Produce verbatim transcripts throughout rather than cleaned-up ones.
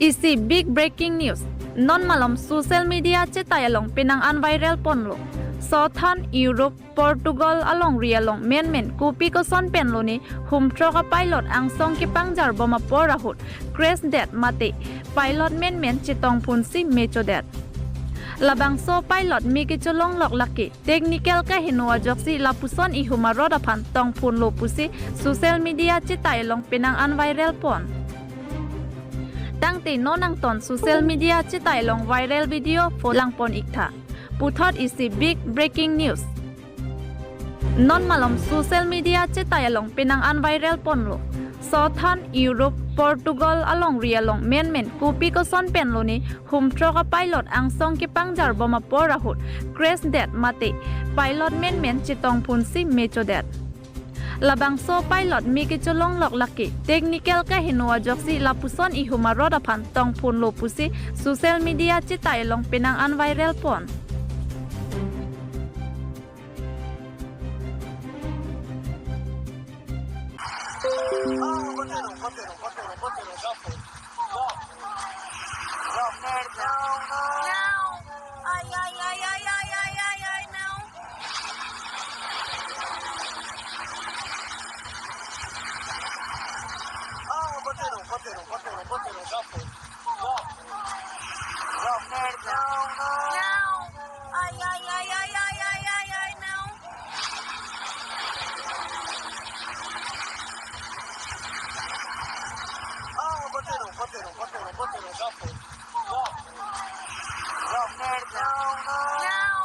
Isi big breaking news. Non malom social media chetai along penang an viral ponlo. Sothan Europe, Portugal alongri along menmen kopi koson pen lone hum truck a pilot angsong kepangjar bom apor ahut crash det mate pilot menmen chetong phunsi mecho det. Labangso pilot me kecholong lok lake technical kaheno ajoksi lapuson ihum arot aphan tong phunlo pusi social media chetai along penang an viral pon. Tangte non angton social media chetai along viral video pho lang pon iktha. Puthot isi big breaking news. Non malom social media chetai along penang an viral ponlo. Sothan Europe, Portugal alongri along menmen kopi koson pen lone hum truck a pilot angsong kepangjar bom apor ahut crash det mate pilot menmen chetong phunsi mecho det. Labangso pilot me kecholong lok lake technical kaheno ajoksi lapuson ihum arot aphan tong phunlo pusi social media chetai along penang an viral pon. Não. Ai, ai, ai, não. Ah, bateram, bateram, bateram, bateram, já foi. Não. Não, não, não. Não. Ai, ai, ai, não. Ah, bateram, bateram, bateram, bateram, já foi. Não. Não, não, não. Não.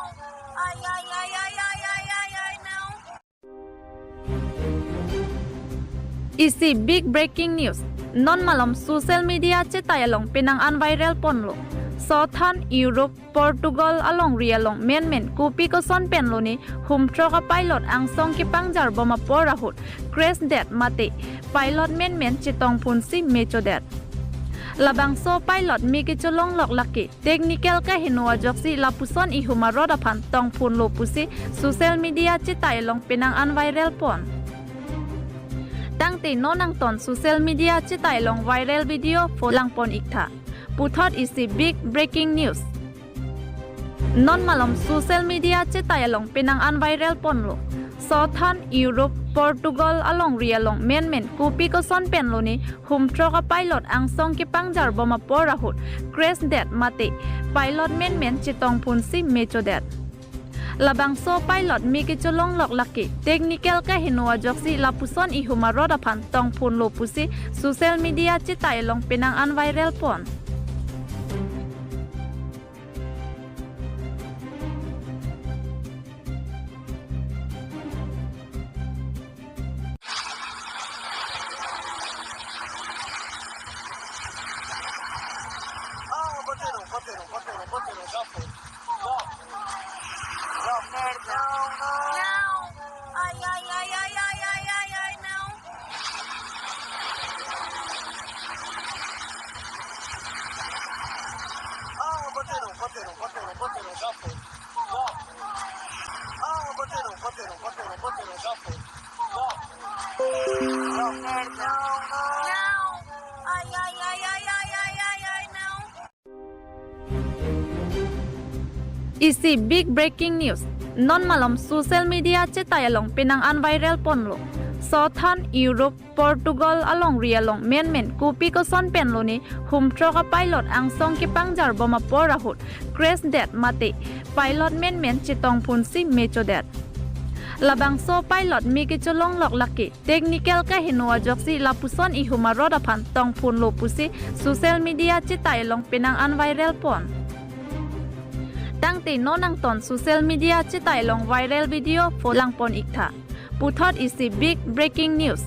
Ai, ai, ai, não. Isi big breaking news. Non malom social media chetai along penang an viral ponlo. Sothan Europe, Portugal alongri along menmen kopi koson pen lone hum truck a pilot angsong kepangjar bom apor ahut crash det mate pilot menmen chetong phunsi mecho det. Labangso pilot me kecholong lok lake technical kaheno ajoksi lapuson ihum arot aphan tong phunlo pusi social media chetai along penang an viral pon. Tangte non angton social media chetai along viral video pho lang pon iktha. Puthot isi big breaking news. Non malom social media chetai along penang an viral ponlo. Sothan Europe, Portugal alongri along menmen kopi koson pen lone hum truck a pilot angsong kepangjar bom apor ahut crash det mate pilot menmen chetong phunsi mecho det. Labangso pilot me kecholong lok lake technical kaheno ajoksi lapuson ihum arot aphan tong phunlo pusi social media chetai along penang an viral pon. Ah, bateram, bateram, bateram, bateram, já foi. Não. Não, não, não. Não. Ai, ai, ai, não. Ah, bateram, bateram, bateram, bateram, já foi. Não. Ah, bateram, bateram, bateram, bateram, já foi. Não. Não, não, não. Não. Ai, ai, ai, não. Isi big breaking news. Non malom social media chetai along penang an viral ponlo. Sothan Europe, Portugal alongri along menmen kopi koson pen lone hum truck a pilot angsong kepangjar bom apor ahut crash det mate pilot menmen chetong phunsi mecho det. Labangso pilot me kecholong lok lake technical kaheno ajoksi lapuson ihum arot aphan tong phunlo pusi social media chetai along penang an viral pon. Tangte non angton social media chetai along viral video pho lang pon iktha. Puthot isi big breaking news.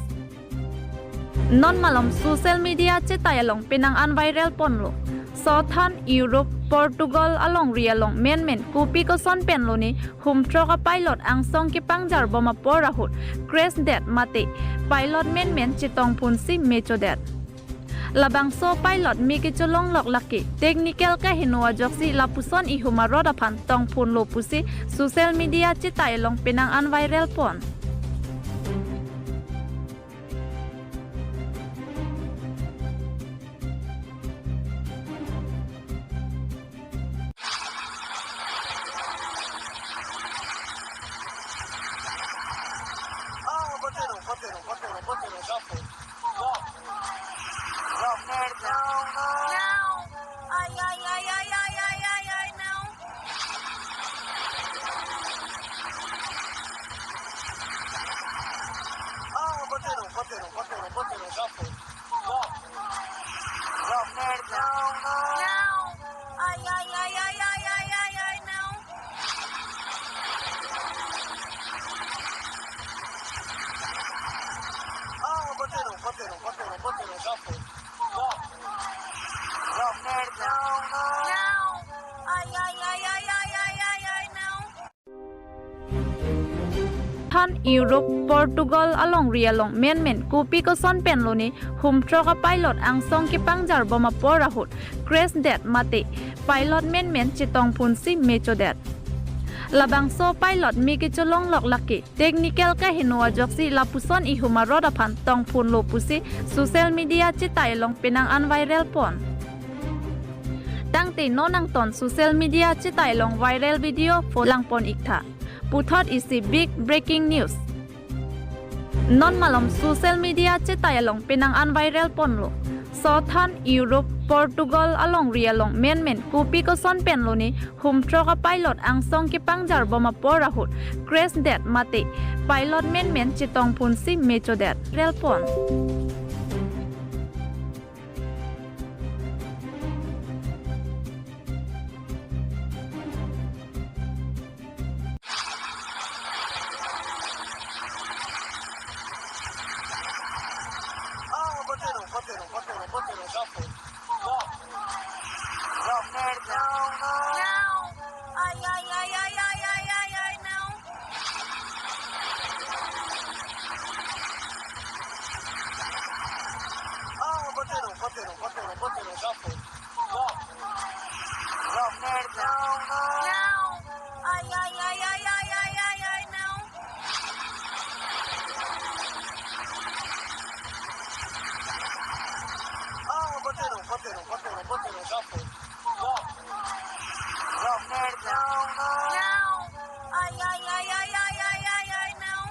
Non malom social media chetai along penang an viral ponlo. Sothan Europe, Portugal alongri along menmen kopi koson pen lone hum truck a pilot angsong kepangjar bom apor ahut crash det mate pilot menmen chetong phunsi mecho det. Labangso pilot me kecholong lok lake technical kaheno ajoksi lapuson ihum arot aphan tong phunlo pusi social media chetai along penang an viral pon. Than Europe, Portugal alongri along menmen kopi koson pen lone humthrok a-pilot angsong kepangjar bom apor ahut crash det mate pilot menmen chetongphunsi mechodet. Labangso pilot me kecholonglok lake technical kaheno ajoksi lapuson ihum arot aphan tongphunlo pusi social media chetai along penang an viral pon. Tangte non angton social media chetai along viral video pho langpon iktha. Puthot isi big breaking news. Non malom social media chetai along penang an viral ponlo. Sothan Europe, Portugal alongri along menmen kopi koson pen lone humthrok a-pilot angsong kepangjar bom apor ahut crash det mate pilot menmen chetongphunsi mechodet. Viral pon. Não. Ai, ai, ai, não. Ah, bateram, bateram, bateram, bateram, já foi. Não. Não, não, não. Não. Ai, ai, ai, não. Ah, bateram, bateram, bateram, bateram, já foi. Não. Não, não, não. Não. Ai, ai, ai, não.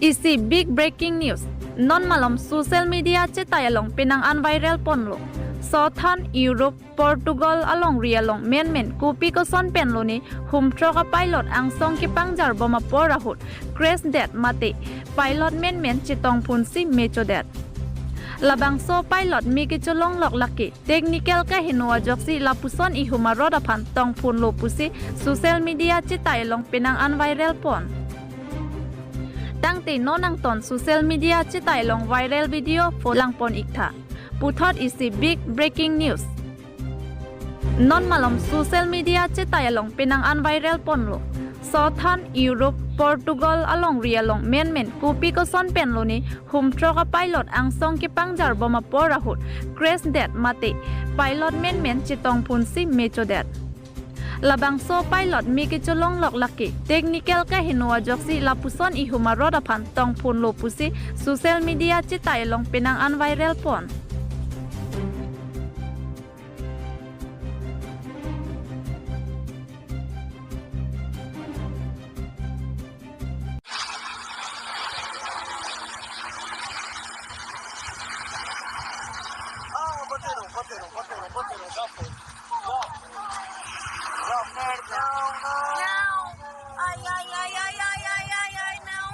Isi big breaking news. Non malom social media chetai along penang an viral ponlo. Sothan Europe, Portugal alongri along menmen kopi koson pen lone humthrok a-pilot angsong kepangjar bom apor ahut crash det mate pilot menmen chetongphunsi mechodet. Labangso pilot me kecholonglok lake technical kaheno ajoksi lapuson ihum arot aphan tongphunlo pusi social media chetai along penang an viral pon. Tangte non angton social media chetai along viral video pho langpon iktha. Puthot isi big breaking news. Non malom social media chetai along penang an viral ponlo. Sothan Europe, Portugal alongri along menmen kopi koson pen lone humthrok a-pilot angsong kepangjar bom apor ahut crash det mate pilot menmen chetongphunsi mechodet. Labangso pilot me kecholonglok lake technical kaheno ajoksi lapuson ihum arot aphan tongphunlo pusi social media chetai along penang an viral pon. Não. Ai, ai, ai, não.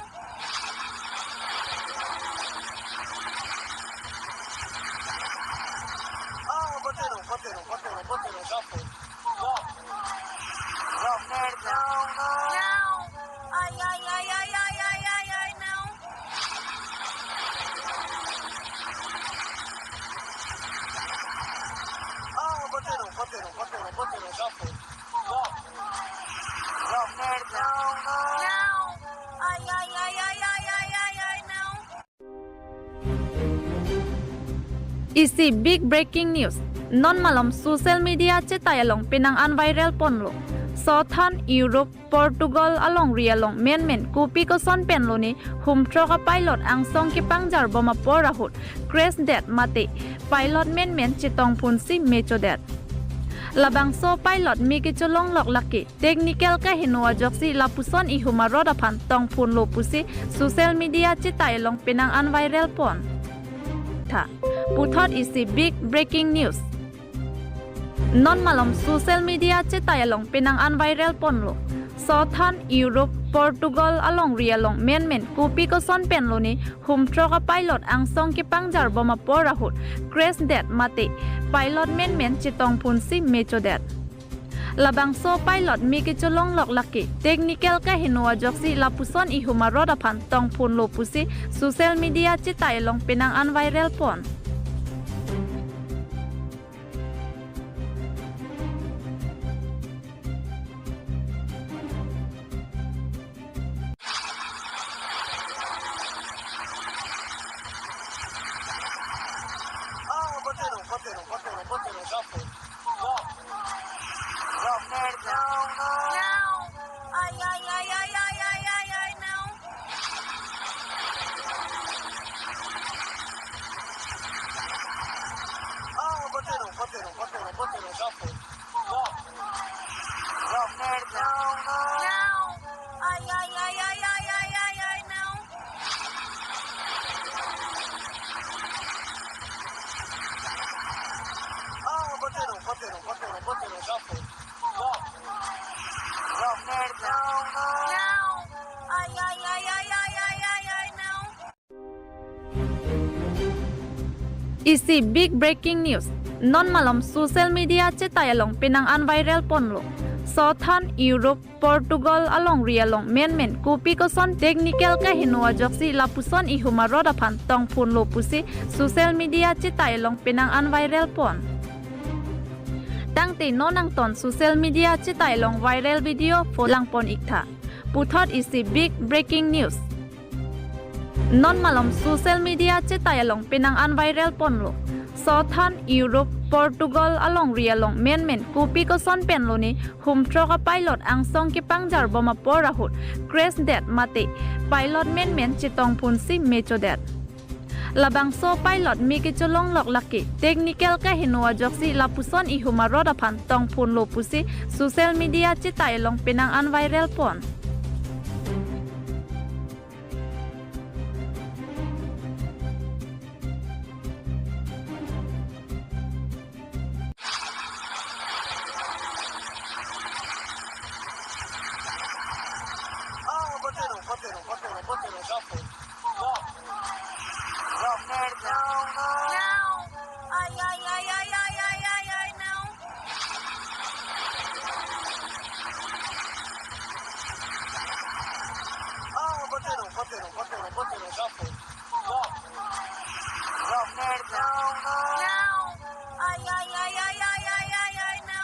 Ah, bateram, bateram, bateram, bateram, já foi. Não. Não, não, não. Não. Ai, ai, ai, não. Ah, bateram, bateram, bateram, bateram, já foi. Não. Não, não, não. Não. Ai, ai, ai, não. Isi big breaking news. Non malom social media chetai along penang an viral ponlo. Sothan Europe, Portugal alongri along menmen kopi koson pen lone humthrok a-pilot angsong kepangjar bom apor ahut crash det mate pilot menmen chetongphunsi mechodet. Labangso pilot me kecholonglok lake technical kaheno ajoksi lapuson ihum arot aphan tongphunlo pusi social media chetai along penang an viral pon. Tha. Puthot isi big breaking news. Non malom social media chetai along penang an viral ponlo. Sothan Europe, Portugal alongri along menmen kopi koson pen lone humthrok a-pilot angsong kepangjar bom apor ahut crash det mate pilot menmen chetongphunsi mechodet. Labangso pilot me kecholonglok lake technical kaheno ajoksi lapuson ihum arot aphan tongphunlo pusi social media chetai along penang an viral pon. No. Ay, ay, ay, ay, ay, ay, ay, ay, no. Ah, botero, botero, botero, botero, sapo. No. No, no, no, no. No. Ay, ay, ay, ay, ay, ay, ay, ay, no. Isi big breaking news. Non malom social media chetai along penang an viral ponlo. Sothan Europe, Portugal alongri along menmen kopi koson technical kaheno ajoksi lapuson ihum arot aphan tongphunlo pusi social media chetai along penang an viral pon. Tangte non nangton social media chetai along viral video photo lang pon iktha. Puthot isi big breaking news. Non malom social media chetai along penang an viral ponlo. Sothan Europe, Portugal alongri along menmen kopi koson penlo ne humthrok a pilot angsong kepangjar bom apor ahut crash det mate pilot menmen chetongphunsi mechodet. Labangso pilot me kecholonglok lake technical kaheno ajoksi lapuson ihum arot aphan tongphunlo pusi social media chetai along penang an viral pon. Ah, botero, botero, botero, botero, sapo. No. No, no, no, no. No. Ay, ay, ay, ay, ay, ay, ay, ay, no. Ah, botero, botero, botero, botero, sapo. No. No, no, no, no. No. Ay, ay, ay, ay, ay, ay, ay, ay, no.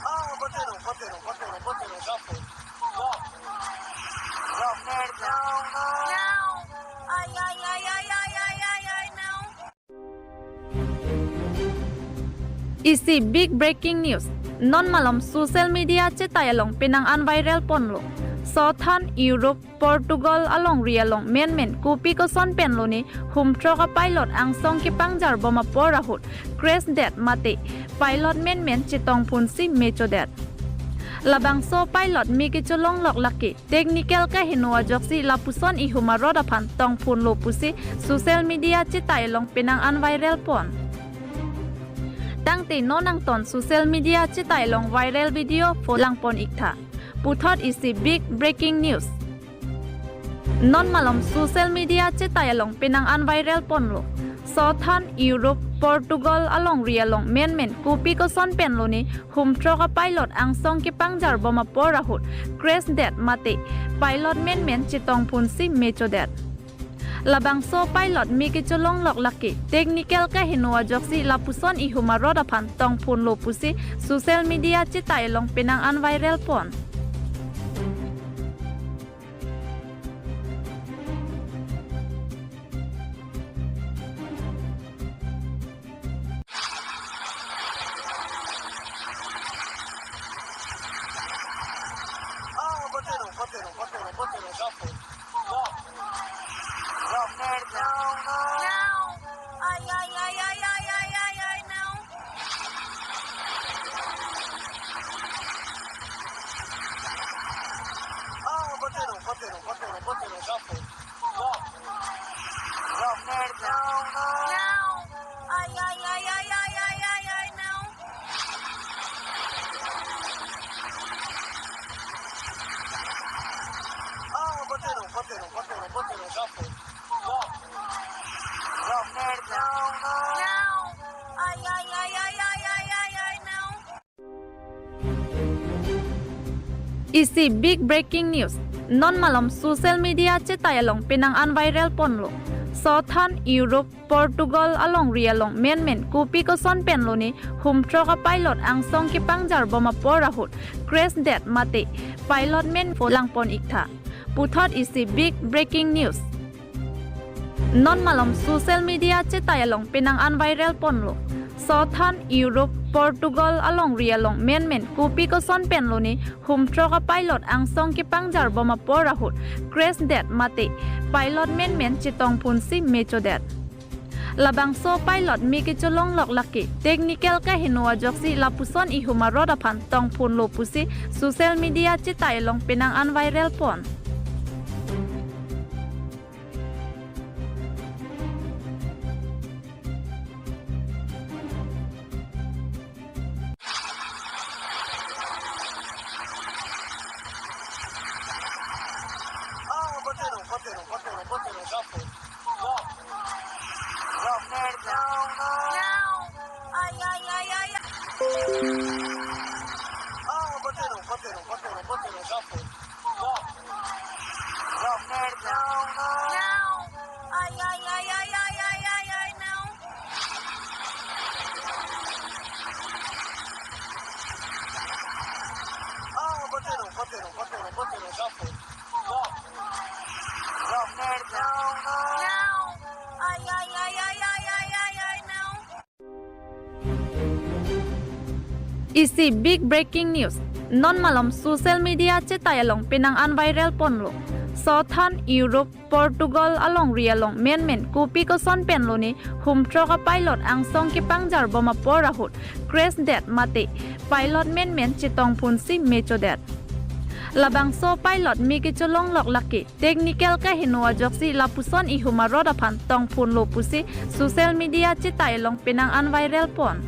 Ah, botero, botero, botero, botero, sapo. No. No, no, no, no. No. Ay, ay, ay, ay, ay, ay, ay, ay, no. Isi big breaking news. Non malom social media chetai along penang an viral ponlo. Sothan Europe, Portugal alongri along menmen kopi koson penlo ne humthrok a pilot angsong kepangjar bom apor ahut crash det mate pilot menmen chetongphunsi mechodet. Labangso pilot me kecholonglok lake technical kaheno ajoksi lapuson ihum arot aphan tongphunlo pusi social media chetai along penang an viral pon. Tangte non nangton social media chetai along viral video photo lang pon iktha. Puthot isi big breaking news. Non malom social media chetai along penang an viral ponlo. Sothan Europe, Portugal alongri along menmen kopi koson penlo ne humthrok a pilot angsong kepangjar bom apor ahut crash det mate pilot menmen chetongphunsi mechodet. Labangso pilot me kecholonglok lake technical kaheno ajoksi lapuson ihum arot aphan tongphunlo pusi social media chetai along penang an viral pon. Ah, botero, botero, botero, botero, sapo. No. No, no, no, no. No. Ay, ay, ay, ay, ay, ay, ay, ay, no. Ah, botero, botero, botero, botero, sapo. No. No, no, no, no. No. Ay, ay, ay, ay, ay, ay, ay, ay, no. Ah, botero, botero, botero, botero, sapo. No. No, no, no, no. No. Ay, ay, ay, ay, ay, ay, ay, ay, no. Isi big breaking news. Non malom social media chetai along penang an viral ponlo. Sothan Europe, Portugal alongri along menmen kopi koson penlo ne humthrok a pilot angsong kepangjar bom apor ahut crash det mate pilot men photo lang pon iktha. Puthot isi big breaking news. Non malom social media chetai along penang an viral ponlo. Sothan Europe, Portugal alongri along menmen kopi koson penlo ne humthrok a pilot angsong kepangjar bom apor ahut crash det mate pilot menmen chetongphunsi mechodet. Labangso pilot me kecholonglok lake technical kaheno ajoksi lapuson ihum arot aphan tongphunlo pusi social media chetai along penang an viral pon. Isi big breaking news. Non malom social media chetai along penang an viral ponlo. Sothan Europe, Portugal alongri along menmen kopi koson penlone humthrok a pilot angsong kepangjar bom apor ahut crash det mate pilot menmen chetongphunsi mechodet. Labangso pilot me kecholonglok lake technical kaheno ajoksi lapuson ihum arot aphan tongphunlo pusi social media chetai along penang an viral pon.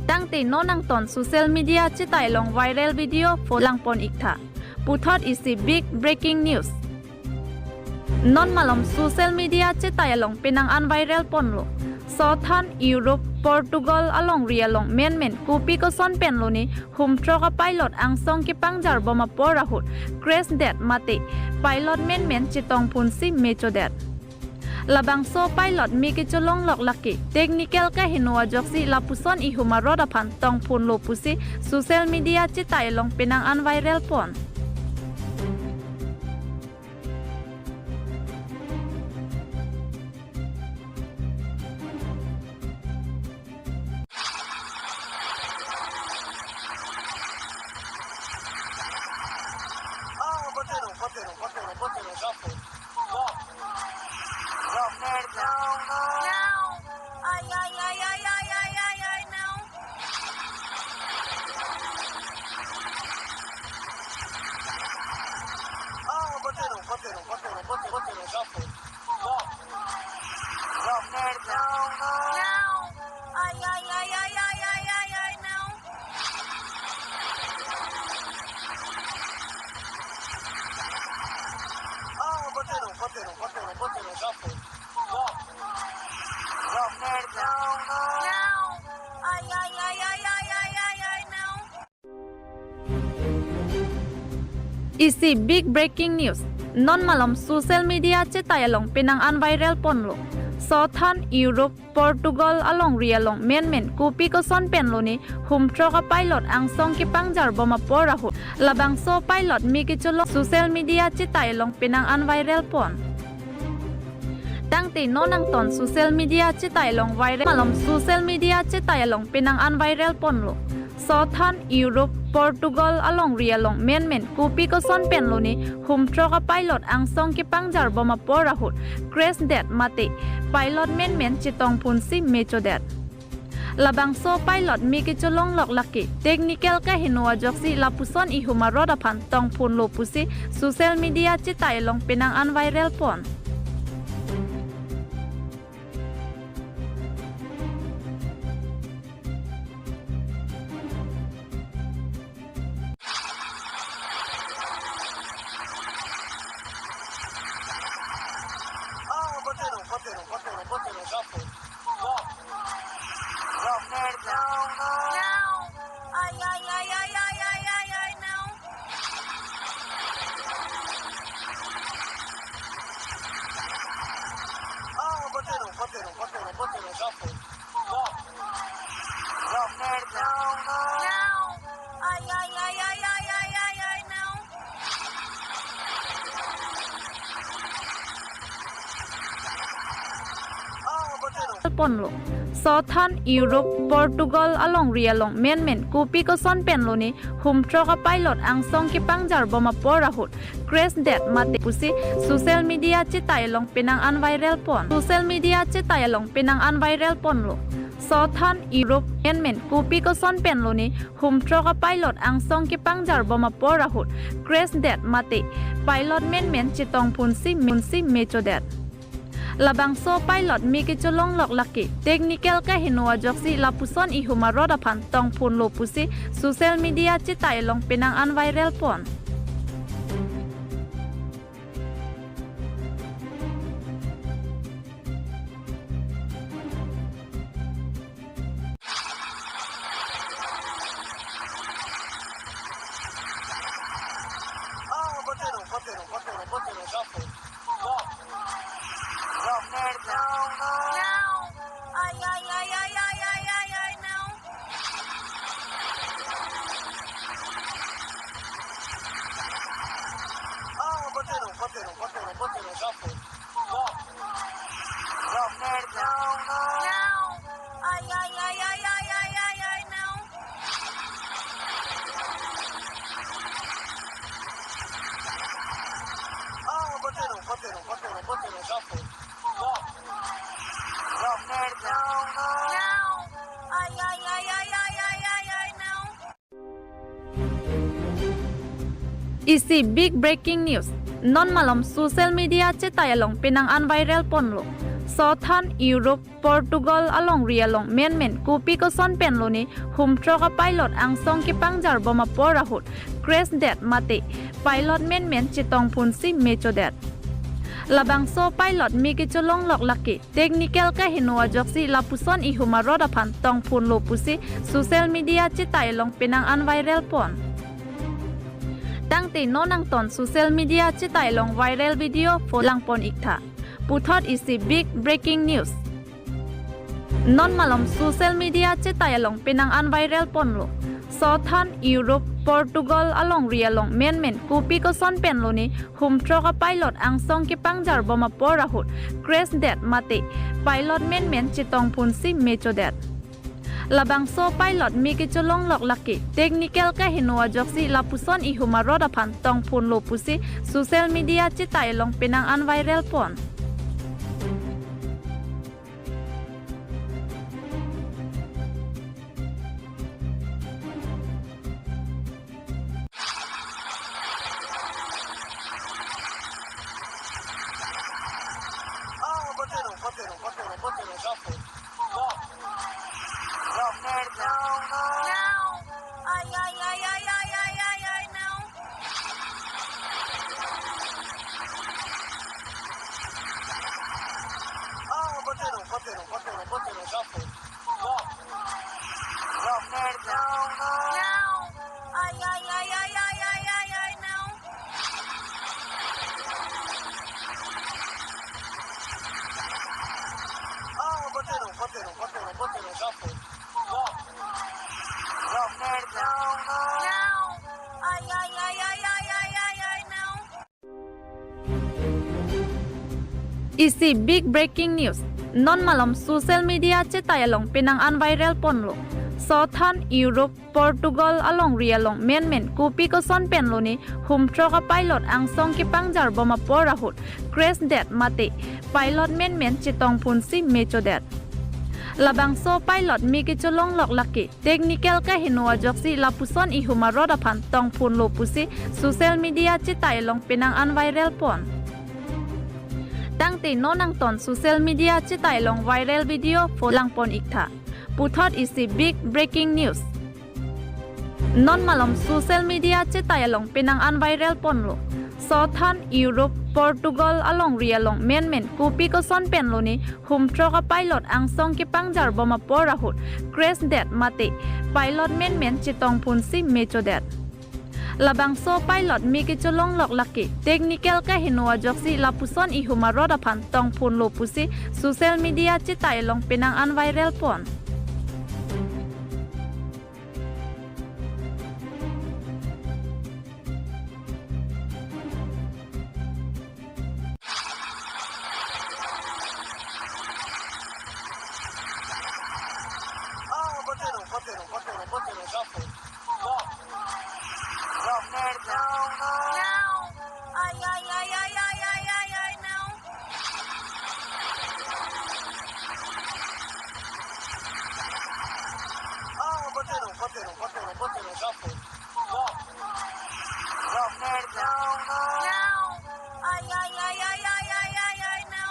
Tangte non angton social media chetai along viral video pho langpon iktha. Puthot isi big breaking news. Non malom social media chetai along penang an viral ponlo. Sothan Europe, Portugal alongri along menmen kopi koson penlone humthrok a pilot angsong kepangjar bom apor ahut crash det mate pilot menmen chetongphunsi mechodet. Labangso pilot me kecholonglok lake technical kaheno ajoksi lapuson ihum arot aphan tongphunlo pusi social media chetai along penang an viral pon. Isi big breaking news. Non malom social media chetai along penang an viral ponlo. Sothan Europe, Portugal alongri along menmen kopi koson penlone humthrok a pilot angsong kepangjar bom apor ahut labangso pilot me kecholong social media chetai along penang an viral pon. Tangte non angton social media chetai along viral malom social media chetai along penang an viral ponlo. Sothan Europe, Portugal alongri along menmen kopi koson penlone humthrok a pilot angsong kepangjar bom apor ahut crash det mate pilot menmen chetongphunsi mechodet. Labangso pilot me kecholonglok lake technical kaheno ajoksi lapuson ihum arot aphan tongphunlo pusi social media chetai along penang an viral pon. ponlo. Sothan Europe, Portugal alongri along menmen kopi koson pen lone hum throk a-pilot angsong kepangjar bom apor ahut crash det mate pusi social media chetai along penang an viral pon. Social media chetai along penang an viral ponlo. Sothan Europe menmen kopi koson pen lone hum throk a-pilot angsong kepangjar bom apor ahut crash det mate pilot menmen chetong phunsi, phunsi mechodet. Labangso pilot me kecholonglok lake technical kaheno ajoksi lapuson ihum arot aphan tong phunlo pusi social media chetai along penang an viral pon. Isi big breaking news. Non malom social media chetai along penang an viral ponlo. Sothan Europe, Portugal alongri along menmen kopi koson pen lone hum throk a-pilot angsong kepangjar bom apor ahut crash det mate pilot menmen chetong phunsi mechodet. Labangso pilot me kecholonglok lake technical kaheno ajoksi lapuson ihum arot aphan tong phunlo pusi social media chetai along penang an viral pon. Tangte non nangton social media chetai along viral video pho lang pon iktha. Puthot isi big breaking news. Non malom social media chetai along penang an viral ponlo. Sothan Europe, Portugal alongri along menmen kopi koson pen lone hum throk a-pilot angsong kepangjar bom apor ahut crash det mate pilot menmen chetong phunsi mechodet. Labangso pilot me kecholonglok lake technical kaheno ajoksi lapuson ihum arot aphan tong phunlo pusi social media chetai along penang an viral pon. Isi big breaking news. Non malom social media chetai along penang an viral ponlo. Sothan Europe, Portugal alongri along menmen kopi koson pen lone hum throk a-pilot angsong kepangjar bom apor ahut crash det mate pilot menmen chetong phunsi mechodet. Labangso pilot me kecholonglok lake technical kaheno ajoksi lapuson ihum arot aphan tong phunlo pusi social media chetai along penang an viral pon. Tangte non nangton social media chetai along viral video pho lang pon iktha. Puthot isi big breaking news. Non malom social media chetai along penang an viral ponlo. Sothan Europe, Portugal alongri along menmen kopi koson pen lone hum throk a-pilot angsong kepangjar bom apor ahut crash det mate pilot menmen chetong phunsi mechodet. Labangso pilot me kecholonglok lake technical kaheno ajoksi lapuson ihum arot aphan tong phunlo pusi social media chetai along penang an viral pon. Ay, ay, ay, ay, ay, ay, ay, ay, no.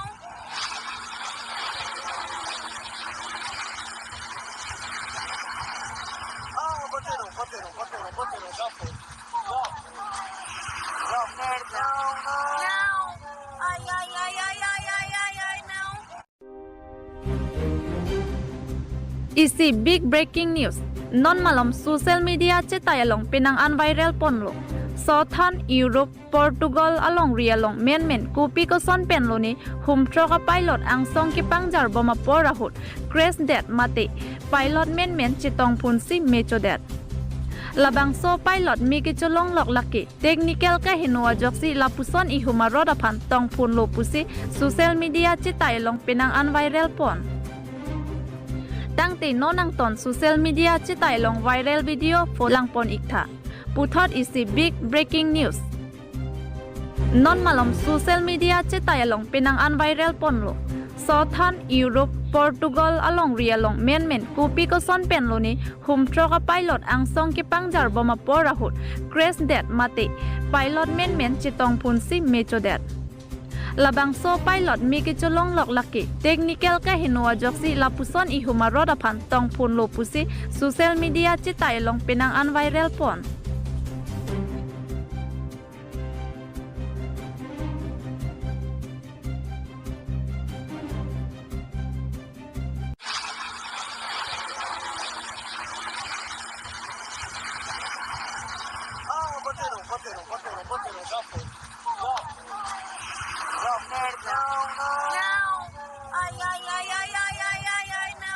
Ah, patero, patero, patero, patero, suffer. No. Ay, ay, ay, ay, ay, ay, ay, ay, no. Isi big breaking news. Non malom social media chetai along penang an viral ponlo. Sothan Europe, Portugal alongri along menmen kopi koson pen lone humthrok a pilot angsong kepangjar bom apor ahut crash det mate pilot menmen chetongphunsi mechodet. Labangso pilot me kecholonglok lake technical kaheno ajoksi lapuson ihum arot aphan tongphunlo pusi social media chetai along penang an viral pon. Tangte non nangton social media chetai along viral video pho langpon iktha. Puthot isi big breaking news. Non malom social media chetai along penang an viral ponlo. Sothan Europe, Portugal alongri along menmen kopi koson pen lone humthrok a pilot angsong kepangjar bom apor ahut crash det mate pilot menmen chetongphunsi mechodet. Labangso pilot me kecholonglok lake technical kaheno ajoksi lapuson ihum arot aphan tongphunlo pusi social media chetai along penang an viral pon. Ay, ay, ay, ay, ay, ay, ay, ay, no.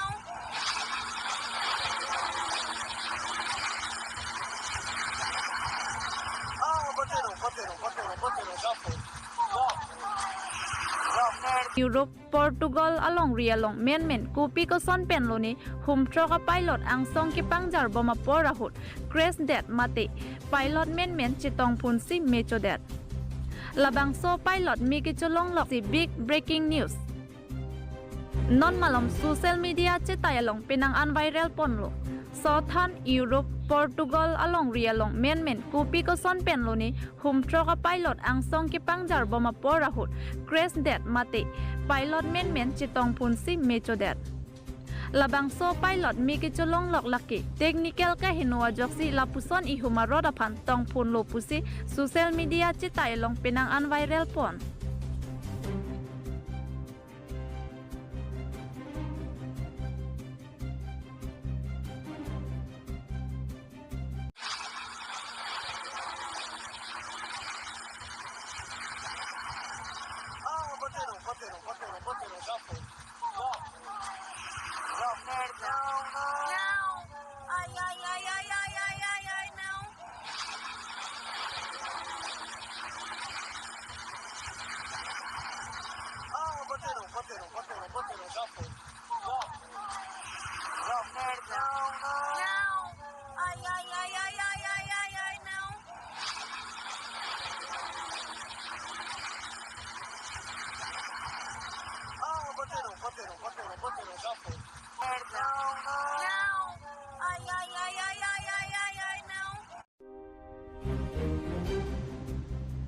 Europe, Portugal alongri along menmen kopi koson pen lone humthrok a pilot angsong kepangjar bom apor ahut crash det mate pilot menmen chetongphunsi mechodet. Labangso pilot me kecholonglok si big breaking news. Non malom social media chetai along penang an viral ponlo. Sothan Europe, Portugal alongri along menmen kopi koson pen lone humthrok a pilot angsong kepangjar bom apor ahut crash det mate pilot menmen chetongphunsi mechodet. Labangso pilot me kecholonglok lake technical kaheno ajoksi lapuson ihum arot aphan tongphunlo pusi social media chetai along penang an viral pon. Ay, ay, ay, ay, ay, ay, ay, ay, no. Ay, ay, ay, ay, ay, ay, ay, no. Ay, ay, ay, ay, ay, ay, ay, ay, ay, no.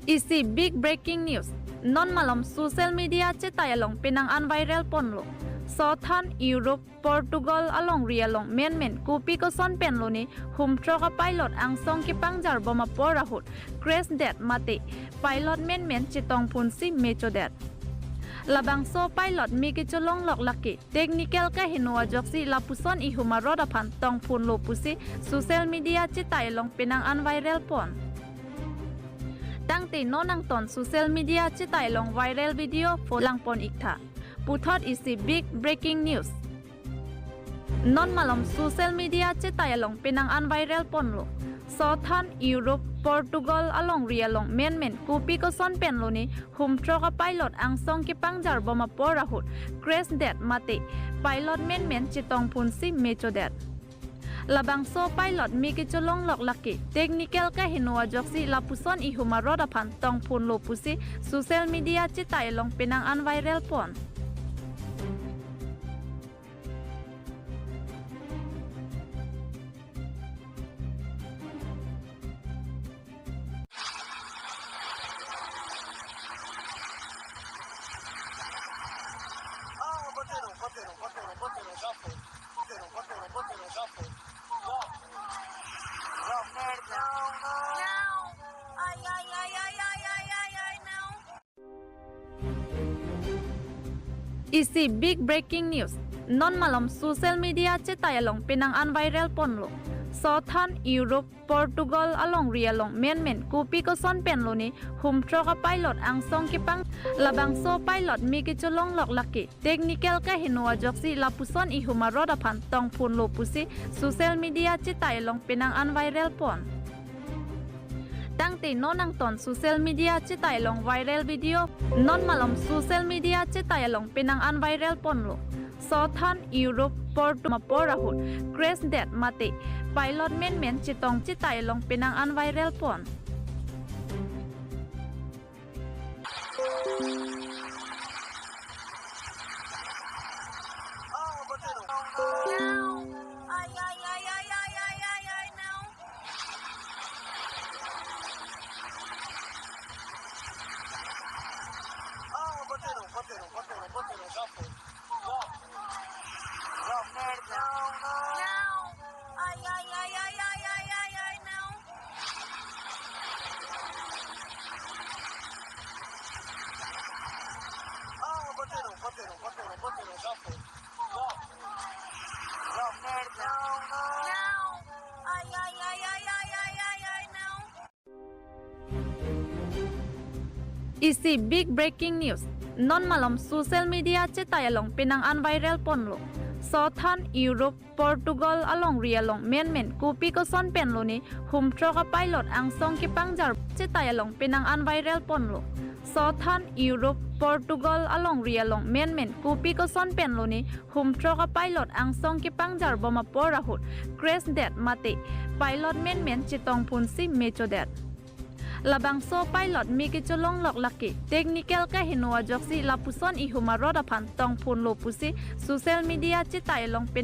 Isi big breaking news. Non malom social media chetai along penang an viral ponlo. Sothan Europe, Portugal alongri along menmen kopi koson pen lone humthrok a pilot angsong kepangjar bom apor ahut crash det mate pilot menmen chetongphunsi mechodet. Labangso pilot me kecholonglok lake technical kaheno ajoksi lapuson ihum arot aphan tongphunlo pusi social media chetai along penang an viral pon. Tangte non nangton social media chetai along viral video pho langpon iktha. Puthot isi big breaking news. Non malom social media chetai along penang an viral ponlo. Sothan Europe, Portugal alongri along menmen kopi koson pen lone humthrok a pilot angsong kepangjar bom apor ahut crash det mate pilot menmen chetongphunsi mechodet. Labangso pilot me kecholonglok lake technical kaheno ajoksi lapuson ihum arot aphan tongphunlo pusi social media chetai along penang an viral pon. Isi big breaking news. Non malom social media chetai along penang an viral ponlo. Sothan Europe, Portugal alongri along menmen kopi koson pen lone humthrok a pilot angsong kepang, labangso pilot me kecholong lok lake technical kaheno ajoksi lapuson ihum arot aphan tongphun lo pusi social media chetai along penang an viral pon. Tangte non nangton social media chetai along viral video. Non malom social media chetai along penang an viral ponlo. Sothan Europe, Portugal apor ahut crash det mate pilot menmen chetong chetai along penang an viral pon. Isi big breaking news. Non malom social media chetai along penang an viral ponlo. Sothan Europe, Portugal alongri along menmen kopi koson pen lone humthrok a pilot angsong kepangjar chetai along penang an viral ponlo. Sothan Europe, Portugal alongri along menmen kopi koson pen lone humthrok a pilot angsong kepangjar bom apor ahut crash det mate pilot menmen chetongphun si mechodet. Labangso pilot me kecholong lok lake technical kaheno ajoksi lapuson ihum arot aphan tongphun lo pusi social media chetai along pen.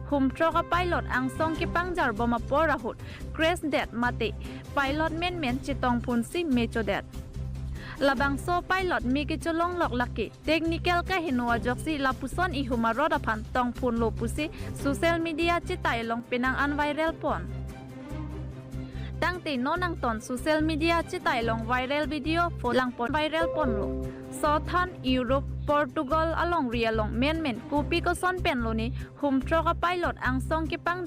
Humthrok a pilot angsong kepangjar bom apor ahut crash det mate pilot menmen chetongphun si mechodet. Labangso pilot me kecholong lok lake technical kaheno ajoksi lapuson ihum arot aphan tongphun lo pusi social media chetai along penang an viral pon. Tangte non nangton social media chetai along viral video pho langpon viral ponlo. Sothan Europe, Portugal alongri along menmen kopi koson pen lone humthrok a pilot angsong kepang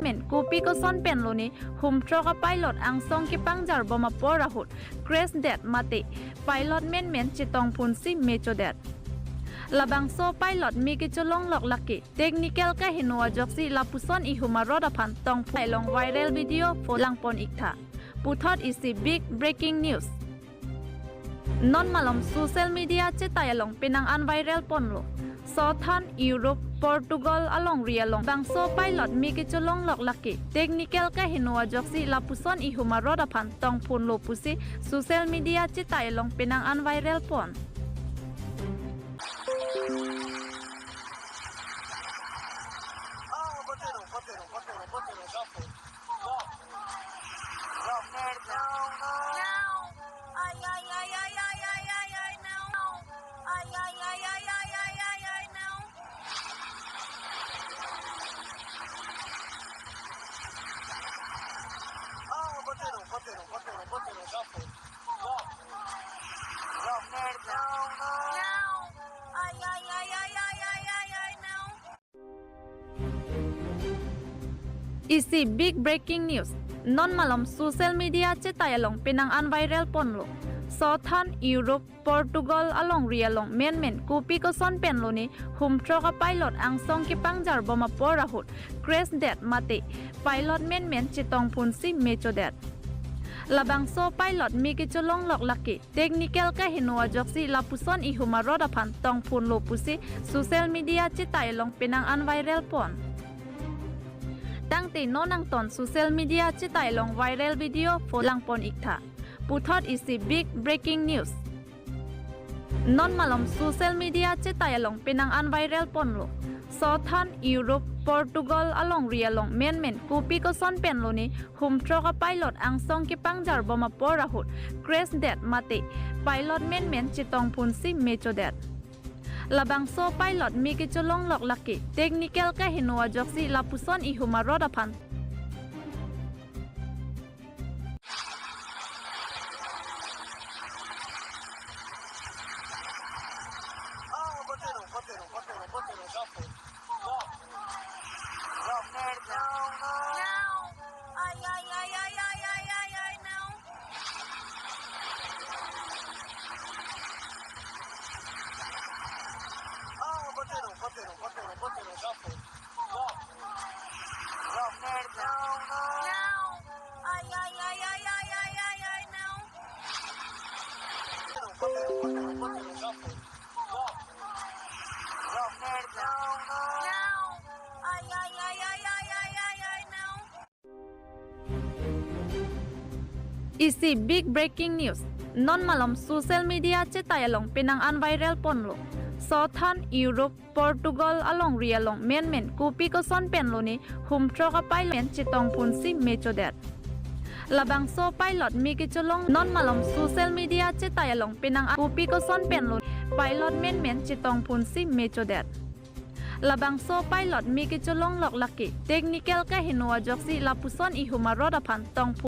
men kopi koson pen lone humthrok a pilot angsong kepangjar bom apor ahut crash det mate pilot menmen chetongphun si mechodet. Labangso pilot me kecholong lok lake technical kaheno ajoksi lapuson ihum arot aphan tongphun along viral video pho langpon iktha. Puthot isi big breaking news. Non malom social media chetai along penang an viral ponlo. Sothan Europe, Portugal alongri along bangso pilot me kecholong lok lake technical kaheno ajoksi lapuson ihum arot aphan tongphun lo pusi social media chetai along penang an viral pon. Isi big breaking news. Non malom social media chetai along penang an viral ponlo. Sothan Europe, Portugal alongri along menmen kopi koson pen lone humthrok a pilot angsong kepangjar bom apor ahut crash det mate pilot menmen chetongphun si mechodet. Labangso pilot me kecholong lok lake technical kaheno ajoksi lapuson ihum arot aphan tongphun lo pusi social media chetai along penang an viral pon. Tangte non nangtum social media chetai along viral video photo langpon iktha. Puthot isi big breaking news. Non malom social media chetai along penang an viral ponlo. Sothan Europe, Portugal alongri along menmen kopi koson pen lone humthrok a pilot angsong kepangjar bom apor ahut crash det mate pilot menmen chetongphunsi mechodet. Labangso pilot me kecholonglok lake technical kaheno ajoksi lapuson ihum arot aphan. Isi big breaking news. Non malom social media chetai along penang an viral ponlo. Sothan Europe, Portugal alongri along menmen kopi koson pen lone humthrok a pilot chetongphunsi mechodet. Labangso pilot me kecholong non malom social media chetai along penang an kopi koson pen lone pilot menmen chetongphunsi mechodet. Labangso pilot me kecholonglok lake technical kaheno ajoksi lapuson ihum arot aphan tongphu